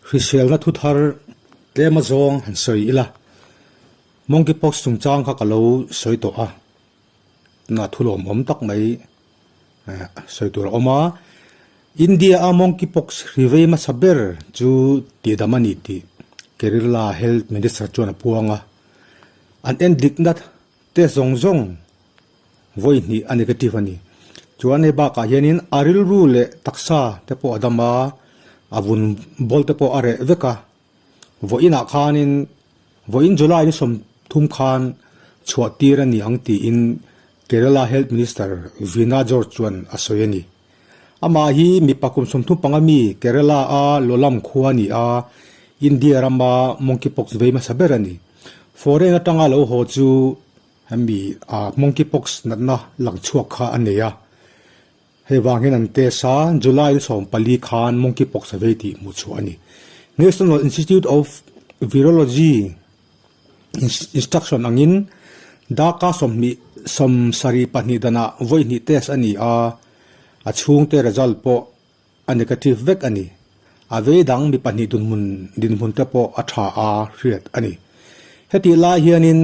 Hriselna thu thar tlem azawng han sawi ila, Monkeypox chungchang kha ka lo sawi tawh a, tunah thu lawmawm tak mai sawi tur a awm a. India a Monkeypox hri vei hmasa ber chu tihdam a ni tih Kerala Health Minister chuan a puang a, an endikna test zawng zawng vawi hnih a negative a ni. Chuan hei bakah hianin a rilru leh taksa te pawh a dam a, a vun bawl te pawh a reh vek a. Vawiinah khanin vawiin July ni 30 khan chhuah tir a ni ang tiin Kerala Health Minister Veena George chuan a sawi a ni. Amah hi mipa kum 35 mi Kerala a Lolam khua a ni a, India rama monkeypox vei hmasa ber a ni. Foreign atanga lo haw chu Hemi ah monkeypox natna lang chhuak kha a nei a, hei vang hian an test a, July ni 14 khan monkeypox a vei tih hmuh chhuah a ni. National Institute of Virology instruction angin darkar 20 72 danah vawi hnih test a ni a, a chhungte result pawh a negative vek a ni. A vei dang mi pahnih dunhmun dinhmun te pawh a tha a hriat a ni. Hetih lai hianin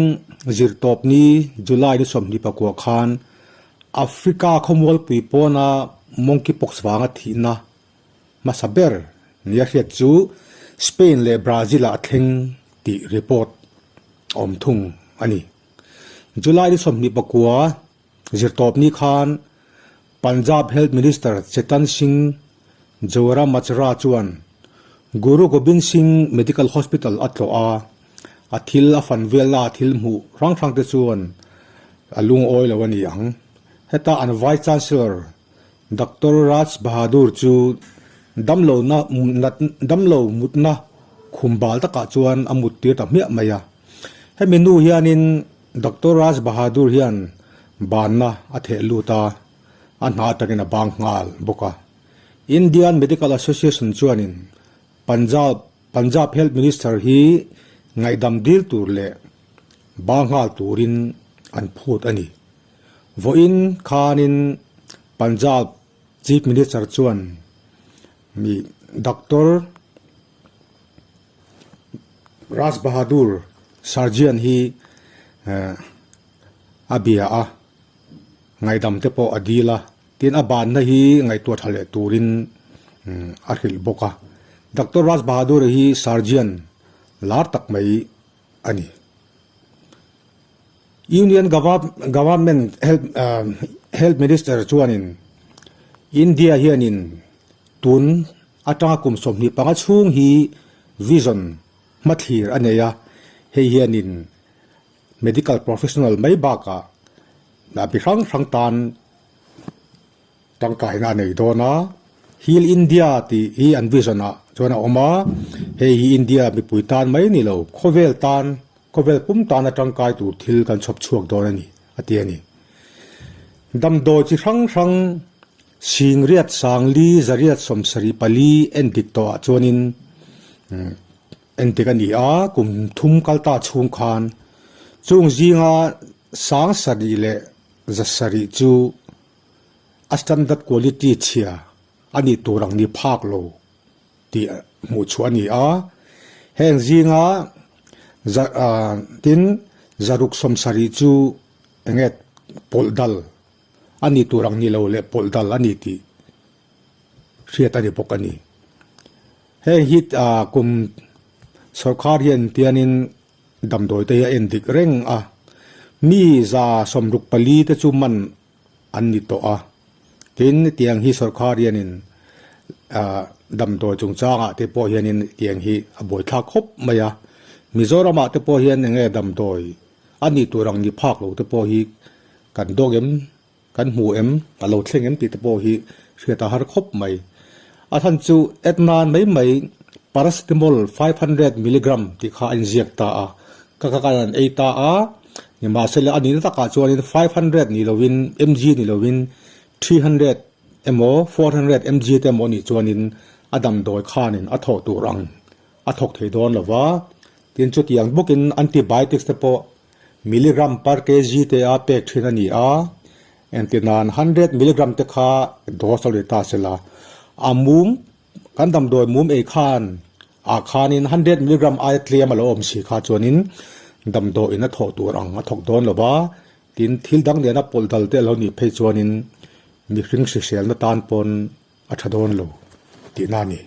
zirtawp ni July ni 29 khan Africa khawmualpui pawna monkeypox vanga thihna hmasa ber nia hriat chu Spain leh Brazil ah a thleng tih report a awm thung a ni. July ni 29 Zirtawp ni khan Punjab Health Minister Chetan Singh Joramajra chuan Guru Gobind Singh Medical Hospital a tlawh a, a thil a fan velna a thil hmuh hrang hrang te chuan a lungawi lo a ni ang. Heta an Vice Chancellor Doctor Raj Bahadur chu damlo na damlo mutna khum bal takah chuan a mut tir ta hmiah mai a. Hemi nu hianin Doctor Raj Bahadur hian banna a theh lut a, a hna atangin a bang nghal bawk a. Indian Medical Association chuanin Punjab Punjab Health Minister hi ngaihdam dil tur leh bang nghal turin an phut a ni. Vawiin khanin Punjab Chief Minister chuan mi Doctor Raj Bahadur Surgeon hi a bia a, ngaihdam te pawh a dil a, tin a banna hi ngaihtuah tha leh turin a hrilh bawk a. Doctor Raj Bahadur hi surgeon lar tak mai a ni. Union Government Health Minister chuanin India hianin tun atanga kum 25 chhung hi vision hmathlir a nei a, hei hianin medical professional mai bakah mi hrang hrang tan tangkaina a nei dawn a, Heal India tih hi an vision ah chuan a awm a, hei hi India mipui tan mai ni lo, khawvel tan, khawvel pum tana tangkai tur thil kan chhawp chhuak dawn a ni, a ti a ni. Damdawi chi hrang hrang singriat sangli zariat 74 en dik tawhah chuanin en dik a ni a, kum thum kal ta chhung khan chung zinga 700 leh 700 chu a standard quality chhia a nih tur ang ni phak lo tih hmuh chhuah a ni a, heng zinga za tin 670 chu enge pawlh dal a nih tur ang ni lo leh pawlh dal a ni tih hriat a ni bawk a ni. Heng hi kum sorkar hian tianin damdawi te hi a en dik reng a, mi 64 te chu man an ni tawh a, tin tiang hi sorkar hianin damdawi chungchangah te pawh hianin tiang hi a buaithlak khawp mai a, Mizoramah te pawh hian enge damdawi a nih tur ang ni phak lo te pawh hi kan dawk em, kan hmu em, a lo thleng em tih te pawh hi hriat a har khawp mai. A chhan chu Etnan mai mai paracetamol 500 milligram tih kha a inziak ta a, ka ka kan an ei ta a, nimahsela a nihna takah chuanin 500 ni lovin mg ni lovin 300 emaw 400 mg te emaw nih chuanin a damdawi khanin a thawh tur ang a thawk thei dawn lo va, tin chutiang bawkin antibiotics te pawh milligram per kg te a pek thin a ni a, engti nan 100 milligram te kha dose a ni ta sela, a mum kan damdawi mum ei khan Ah khanin 100 milligram aia tlem a lo awm si kha chuanin damdawiin a thawh tur ang a thawk dawn lo va, tin thil dang nena pawlh dal te a lo nih phei chuanin mihring hriselna tan pawn a tha dawn lo tihna a ni.